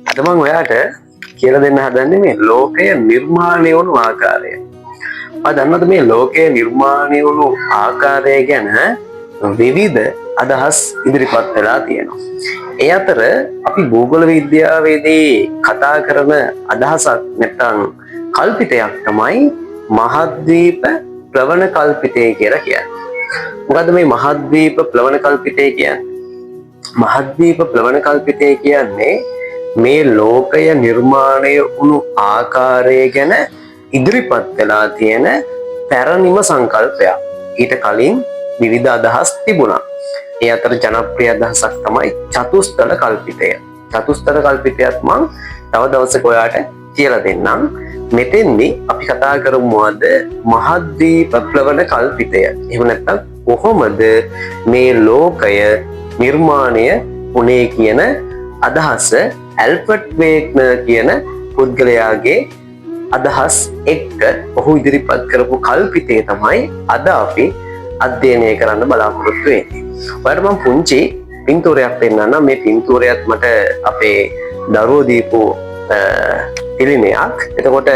අද මං ඔයාට කියලා දෙන්න හදන්නේ මේ ලෝකය නිර්මාණය වුණු ආකාරය. ඔයා දන්නවද මේ ලෝකය නිර්මාණය වුණු ආකාරය ගැන විවිධ අදහස් ඉදිරිපත් වෙලා තියෙනවා. ඒ අතර අපි භූගෝල විද්‍යාවේදී කතා කරන අදහසක් නැත්නම් කල්පිතයක් තමයි මහද්වීප ප්ලවන කල්පිතය කියලා කියන්නේ. මොකද්ද මේ මහද්වීප ප්ලවන කල්පිතය කියන්නේ? මහද්වීප ප්ලවන කල්පිතය කියන්නේ මේ ලෝකය නිර්මාණය වුණු ආකාරය ගැන ඉදිරිපත් වෙලා තියෙන පැරණිම සංකල්පයක්. ඊට කලින් විවිධ අදහස් තිබුණා. ඒ අතර ජනප්‍රිය අදහසක් තමයි චතුස්තල කල්පිතය. චතුස්තල කල්පිතයත් මං තව දවසක ඔයාට කියලා දෙන්නම්. මෙතෙන්දි අපි කතා කරමු අද මහද්වීප ප්ලවන කල්පිතය. එහෙම නැත්නම් කොහොමද මේ ලෝකය නිර්මාණය වුණේ කියන අදහස ඇල්ෆර්ඩ් වේග්නර් කියන පුද්ගලයාගේ අදහස් එක්ක ඔහු ඉදිරිපත් කරපු කල්පිතය තමයි අද අපි අධ්‍යයනය කරන්න බලාපොරොත්තු වෙන්නේ. ඔයාලට මම පුංචි පින්තූරයක් පෙන්නන්නම්. මේ පින්තූරයත් මට අපේ දරුවෝ දීපු පිළිමයක්. එතකොට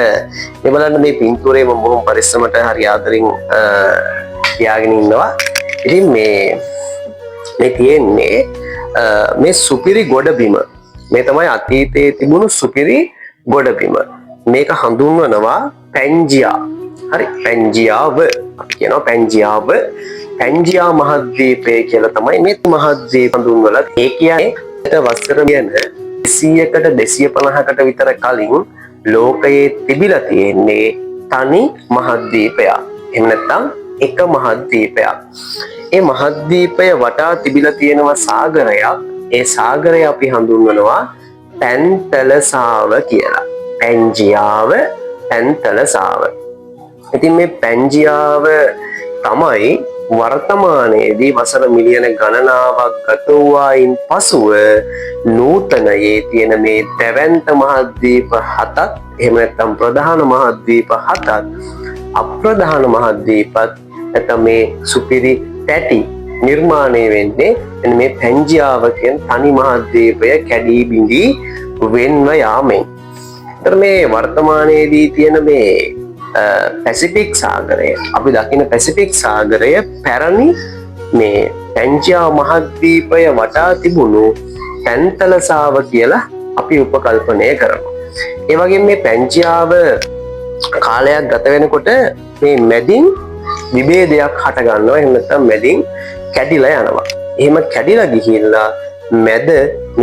මේ බලන්න, මේ පින්තූරය මම බොහොම පරිස්සමට හරි ආදරෙන් තියාගෙන ඉන්නවා. ඉතින් මේ මේ තියෙන්නේ මේ සුපිරි ගොඩබිම. මේ තමයි අතීතයේ තිබුණු සුපිරි ගොඩබිම. මේක හඳුන්වනවා පැන්ජියා. හරි, පැන්ජියාව. අපි කියනවා පැන්ජියාව. පැන්ජියා මහද්වීපය කියලා තමයි මේ මහද්වීප හඳුන්වලා. ඒ කියන්නේ වසර කියන 200කට 250කට විතර කලින් ලෝකයේ තිබිලා තියෙන්නේ තනි මහද්වීපයක්. එහෙම නැත්නම් එක මහද්වීපයක්. ඒ මහද්වීපය වටා තිබිලා තියෙනවා සාගරයක්. ඒ සාගරය අපි හඳුන්වනවා පැන්තලසාව කියලා. පැන්ජියාව, පැන්තලසාව. ඉතින් මේ පැන්ජියාව තමයි වර්තමානයේදී වසර මිලියන ගණනාවක් ගත වූවායින් පසුව නූතනයේ තියෙන මේ දැවැන්ත මහද්වීප හතත්, එහෙම නැත්නම් ප්‍රධාන මහද්වීප හතත්, අප්‍රධාන මහද්වීපත්, නැත්නම් මේ සුපිරි තැටි නිර්මාණය වෙන්නේ මෙන්න මේ පැන්ජියාව කියන තනි මහද්වීපය කැඩී බිඳී වෙන්ව යාමෙන්. ඒතර මේ වර්තමානයේදී තියෙන මේ පැසිෆික් සාගරය, අපි දකින පැසිෆික් සාගරය පැරණි මේ පැන්ජියා මහද්වීපය වටා තිබුණු පැන්තලසාව කියලා අපි උපකල්පනය කරනවා. ඒ වගේම මේ පැන්ජියාව කාලයක් ගත වෙනකොට මේ මැදින් විභේදයක් හට ගන්නවා. එහෙම නැත්නම් මැදින් කැඩිලා යනවා. එහෙම කැඩිලා ගිහිල්ලා මැද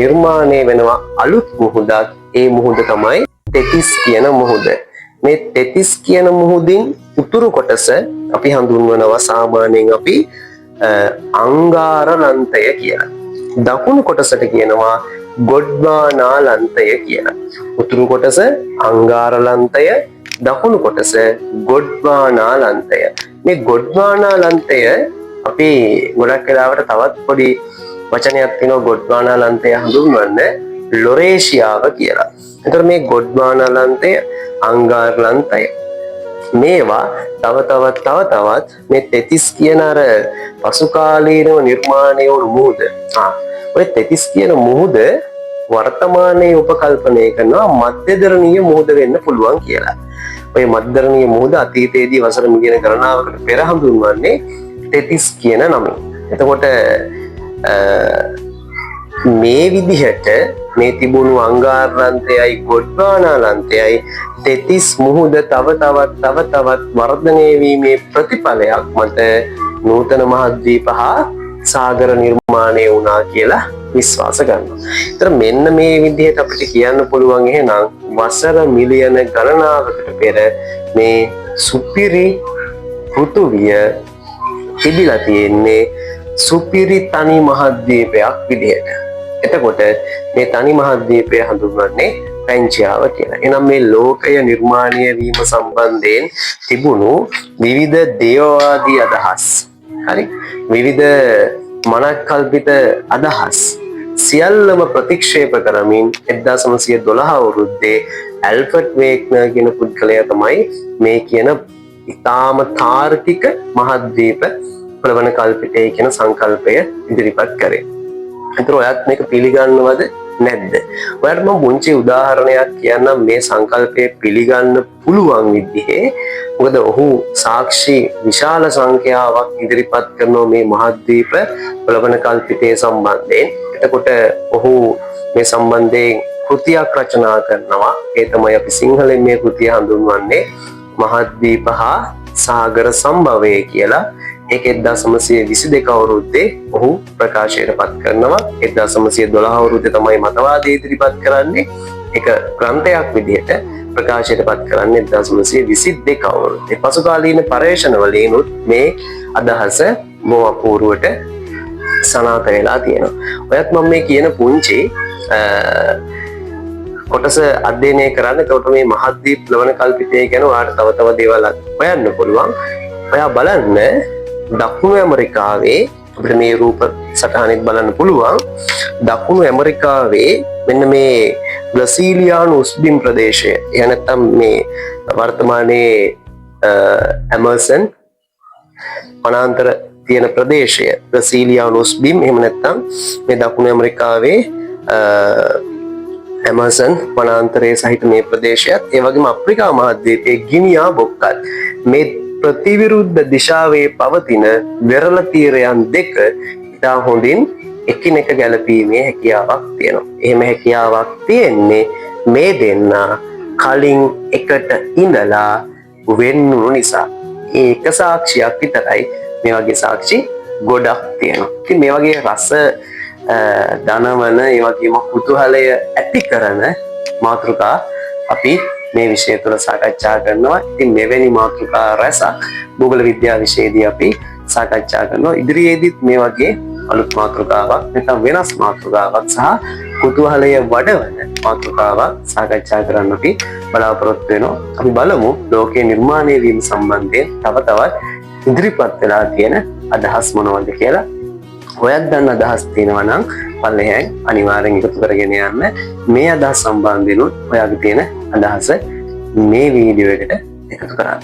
නිර්මාණය වෙනවා අලුත් මුහුදක්. ඒ මුහුද තමයි තෙතිස් කියන මුහුද. මේ තෙතිස් කියන මුහුදින් උතුරු කොටස අපි හඳුන්වනවා සාමාන්‍යයෙන් අපි අංගාරලන්තය කියලා. දකුණු කොටසට කියනවා ගොඩ්වානාලන්තය කියලා. උතුරු කොටස අංගාරලන්තය, දකුණු කොටස ගොඩ්වානාලන්තය. මේ ගොඩ්වානාලන්තය අපි ගොඩක් වෙලාවට තවත් පොඩි වචනයක් තියෙනවා ගොඩ්වානාලන්තය හඳුන්වන්න, ලොරේෂියාව කියලා. එතකොට මේ ගොඩ්වානාලන්තය, අංගාරලන්තය මේවා තව තවත් තව තවත් මේ තෙතිස් කියන අර පසු කාලීනව නිර්මාණය වුණු මුහුද. ඔය තෙතිස් කියන මුහුද වර්තමානයේ උපකල්පනය කරනවා මධ්‍යධරණීය මුහුද වෙන්න පුළුවන් කියලා. ඔය මධ්‍යධරණීය මුහුද අතීතයේදී වසර මිලියන ගණනාවකට පෙර හඳුන්වන්නේ තෙතිස් කියන නමින්. එතකොට මේ විදිහට මේ තිබුණු අංගාරලන්තයයි ගොඩ්වානාලන්තයයි තෙතිස් මුහුද තව තවත් තව තවත් වර්ධනය වීමේ ප්‍රතිඵලයක් මත නූතන මහද්වීප හා සාගර නිර්මාණය වුණා කියලා විශ්වාස කරනවා. ඒතර මෙන්න මේ විදිහට අපිට කියන්න පුළුවන් එහෙනම් වසර මිලියන ගණනාවකට පෙර මේ සුපිරි පෘථුවිය තිබිලා තියෙන්නේ සුපිරි තනි මහද්වීපයක් විදිහට. එතකොට මේ තනි මහද්වීපය හඳුන්වන්නේ පැංචියාව කියලා. එහෙනම් මේ ලෝකය නිර්මාණය වීම සම්බන්ධයෙන් තිබුණු විවිධ දේවවාදී අදහස්, හරි, විවිධ මනක්කල්පිත අදහස් සියල්ලම ප්‍රතික්ෂේප කරමින් 1912 අවුරුද්දේ ඇල්ෆර්ඩ් වේග්නර් කියන පුද්ගලයා තමයි මේ කියන ඉතාම තාර්කික මහද්වීප ප්ලවන කල්පිතය කියන සංකල්පය ඉදිරිපත් කරේ. ඒතර ඔයත් මේක පිළිගන්නවද? නැද්ද? ඔයාලට මම පුංචි උදාහරණයක් කියන්නම් මේ සංකල්පය පිළිගන්න පුළුවන් විදිහේ. මොකද ඔහු සාක්ෂි විශාල සංඛ්‍යාවක් ඉදිරිපත් කරනවා මේ මහද්වීප ප්ලවන කල්පිතය සම්බන්ධයෙන්. එතකොට ඔහු මේ සම්බන්ධයෙන් කෘතියක් රචනා කරනවා. ඒ තමයි අපි සිංහලෙන් මේ කෘතිය හඳුන්වන්නේ මහද්වීප හා සාගර සම්භවය කියලා. ඒක 1922 අවුරුද්දේ ඔහු ප්‍රකාශයට පත් කරනවා. 1912 අවුරුද්දේ තමයි මතවාදය ඉදිරිපත් කරන්නේ. ඒක ග්‍රන්ථයක් විදිහට ප්‍රකාශයට පත් කරන්නේ 1922 අවුරුද්දේ. පසුකාලීන පර්යේෂණවලිනුත් මේ අදහස බොහොම අපූර්වට සනාථ වෙලා තියෙනවා. ඔයත් මම මේ කියන පුංචි කොටස අධ්‍යයනය කරන්න. එතකොට මේ මහද්වීප ප්ලවන කල්පිතය ගැන ඔයාලට තව තව දේවල් හොයන්න පුළුවන්. ඔයා බලන්න, දකුණු ඇමරිකාවේ අපිට මේ රූප සටහනෙත් බලන්න පුළුවන්. දකුණු ඇමරිකාවේ මෙන්න මේ බ්‍රසීලියානු උස්බිම් ප්‍රදේශය, එහෙම නැත්නම් මේ වර්තමානයේ ඇමසන් වනාන්තර තියෙන ප්‍රදේශය, බ්‍රසීලියානු උස්බිම්, එහෙම නැත්නම් මේ දකුණු ඇමරිකාවේ ඇමසන් වනාන්තරයේ සහිත මේ ප්‍රදේශයත්, ඒ වගේම අප්‍රිකා මහද්වීපයේ ගිනියා බොක්කත්, මේ ප්‍රතිවිරුද්ධ දිශාවේ පවතින වෙරළ තීරයන් දෙක ඉතා හොඳින් එකිනෙක ගැලපීමේ හැකියාවක් තියෙනවා. එහෙම හැකියාවක් තියෙන්නේ මේ දෙන්නා කලින් එකට ඉඳලා වෙන් වුණු නිසා. ඒක සාක්ෂියක් විතරයි. මේ වගේ සාක්ෂි ගොඩක් තියෙනවා. ඉතින් මේ වගේ රස දනවන, ඒ වගේම කුතුහලය ඇති කරන මාතෘකා අපි මේ විෂය තුළ සාකච්ඡා කරනවා. ඉතින් මෙවැනි මාතෘකා රැසක් භූගෝල විද්‍යාව විෂයේදී අපි සාකච්ඡා කරනවා. ඉදිරියේදීත් මේ වගේ අලුත් මාතෘකාවක් නැත්නම් වෙනස් මාතෘකාවක් සහ කුතුහලය වඩවන මාතෘකාවක් සාකච්ඡා කරන්න අපි බලාපොරොත්තු වෙනවා. අපි බලමු ලෝකයේ නිර්මාණය වීම සම්බන්ධයෙන් තව තවත් ඉදිරිපත් වෙලා තියෙන අදහස් මොනවද කියලා. ඔයත් දන්න අදහස් තියෙනවා නම් පල්ලෙහායින් අනිවාර්යෙන් එකතු කරගෙන යන්න. මේ අදහස් සම්බන්ධයෙනුත් ඔයාගේ තියෙන අදහස මේ වීඩියෝ එකට එකතු කරන්න.